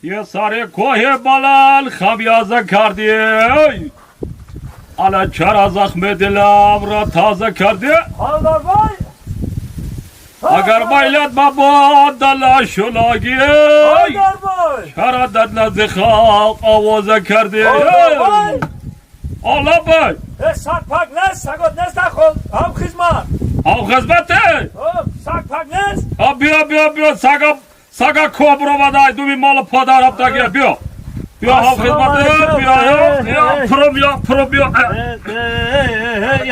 یه سر کوه بلند خمیازه کردی، الان چرا زخم دلم را تازه کردی؟ اگر باید با دل شلاگی، چرا در نزد خلق آوازه کردی؟ الله بای. سگ پاک نیست، سگات نیست، خود هم خدمت. هم خدمته. سگ پاک نیست. بیا بیا بیا، سگا سگا کبرا و دومی مال پدر تگیه. بیا بیا، هم خدمته، بیا بیا، پرو بیا، پرو بیا.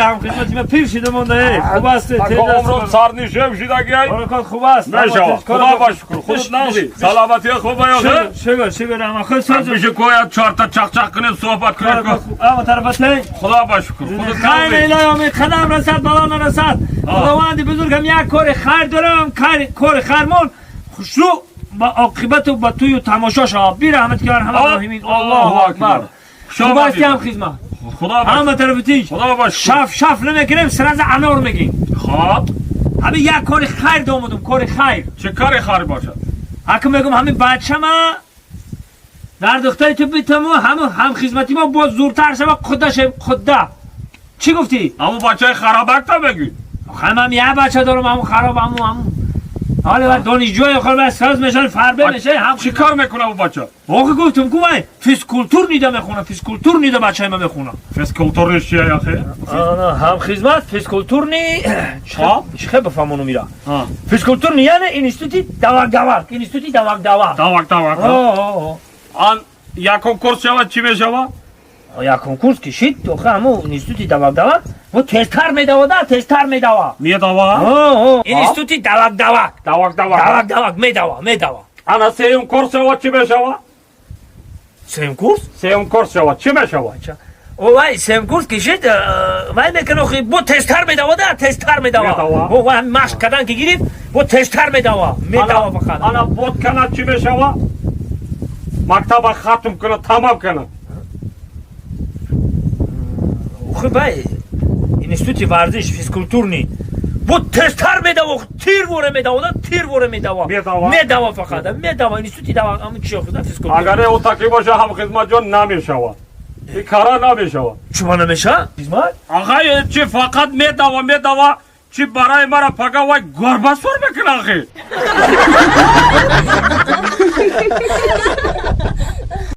هم خدمتی من پیر شده مونده، خوب است. عمرم سرنیشه شدگی. خوب است. نشوا، خدا با شکر، خودت نازی، سلامتی خوبه یا؟ شکر شکر، اما خود ساز میشه کویا چهار تا چق چق کنیم، صحبت کنیم. اما طرفت. خدا با شکر، خودت خیر الهی امید خدام رسد، بلا نرسد. خداوند بزرگم یک کار خیر دارم، کار خیرمون خوشرو با عاقبت و با توی و تماشا شما بی رحمت که همه راهیمین. الله اکبر. خوب استی هم خدمت؟ خدا همه طرف. خدا باش. شف شف نمیکنیم، سرز انار میگیم. خب. همه یک کار خیر دامدم، کار خیر. چه کار خیر باشه؟ حکم میگم همین بچه ما در دختری تو بیتمو هم خدمتی ما باز زورتر شوه، خدا شه خدا. چی گفتی؟ همون بچه خرابک تا بگی. هم یه بچه دارم، همون خراب، همون حالا بعد دانشجوی خود بعد ساز میشن، فربه میشه هم. چی کار میکنه اون بچه؟ آخه گفتم کو من فیزکولتور نیده میخونه، فیزکولتور نیده بچه ما میخونه. فیزکولتور چیه آخه؟ هم خدمت، فیزکولتور نی چه بفهمونو میره. فیزکولتور نی یعنی اینستیتوتی دوак دوак، اینستیتوتی دوک دوک. دوک دوک. آن یا کنکورس شود چی میشود؟ یا کنکورس کشید تو همو اینستیتوتی دوک دوک و تزتر میدوه، تزتر میدوه. میدوه؟ اینستیتوتی دوک دوک. دوک دوک. دوک دوک میدوه، میدوه. انا سیوم کورس شود چی میشود؟ سیوم کورس؟ سیوم کورس شود چی میشود؟ او وای، سیوم کورس کشید وای میکنه خی بو تزتر میدوه، تزتر میدوه. او وای مشق کردن که گرفت بو تزتر میدوه، میدوه فقط. انا بود کنه چی میشود؟ مکتب ختم کنه، تمام کنه. خب بای институти варзиш физкультурный бо тезтар медава, тир воре медава, тир воре медава, медава, фақат медава. Институти дава ам чи худа физкультур. Агар ӯ таки боша, ҳам хизматҷон, намешава, ин кара намешава. Чума намеша, хизмат? Ағай, чи фақат медава, медава, чи барои мара пага вай горбасур мекуна ахи.